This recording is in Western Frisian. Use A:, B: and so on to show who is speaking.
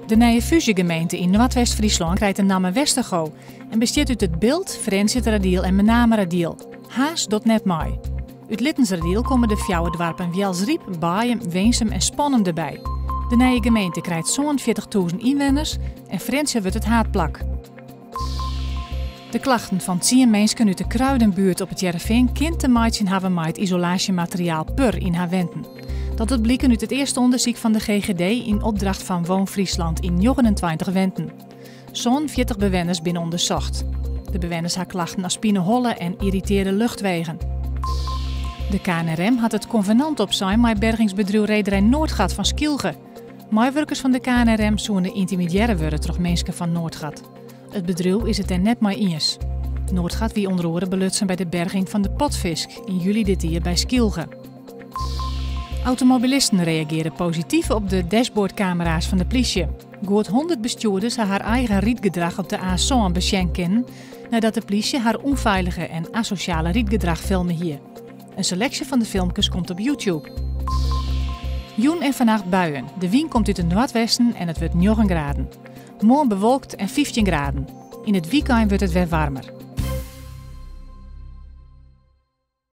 A: De nije fúzjegemeente yn Noardwest-Fryslân krijt de namme Westergo en bestiet út It Bilt, Frjentsjerteradiel en Menameradiel. Harns docht net mei. Út Littenseradiel komme de fjouwer doarpen Wjelsryp, Baaium, Winsum en Spannum derby. De nije gemeente krijt 47.000 ynwenners en Frjentsjer wurdt it haadplak. De klachten fan tsien minsken út de Kruidenbuert op It Hearrenfean kin te meitsjen hawwe mei it isolaasjemateriaal PUR yn har wenten. Dat docht bliken út it earste ûndersyk fan de GGD yn opdracht fan WoonFriesland yn 29 wenten. 47 bewenners binne ûndersocht. De bewenners ha klachten as pineholle en yrritearde luchtwegen. De KNRM hat it konvenant opsein mei bergingsbedriuw Rederij Noordgat fan Skylge. Meiwurkers fan de KNRM soene yntimidearre wurde troch minsken fan Noordgat. It bedriuw is it dêr net mei iens. Noordgat wie ûnder oare belutsen by de berging fan de potfisk yn july dit jier by Skylge. Automobilisten reagearje posityf op de dashboardkamera's fan de plysje. Goed 100 bestjoerders ha har eigen rydgedrach op de A7 besjen kinnen, neidat de plysje har ûnfeilige en asosjale rydgedrach filme hie. In seleksje fan de filmkes komt op YouTube. Jûn en fannacht buien. De wyn komt út it noardwesten en it wurdt 9 graden. Moarn bewolkt en 15 graden. Yn it wykein wurdt it wer waarmer.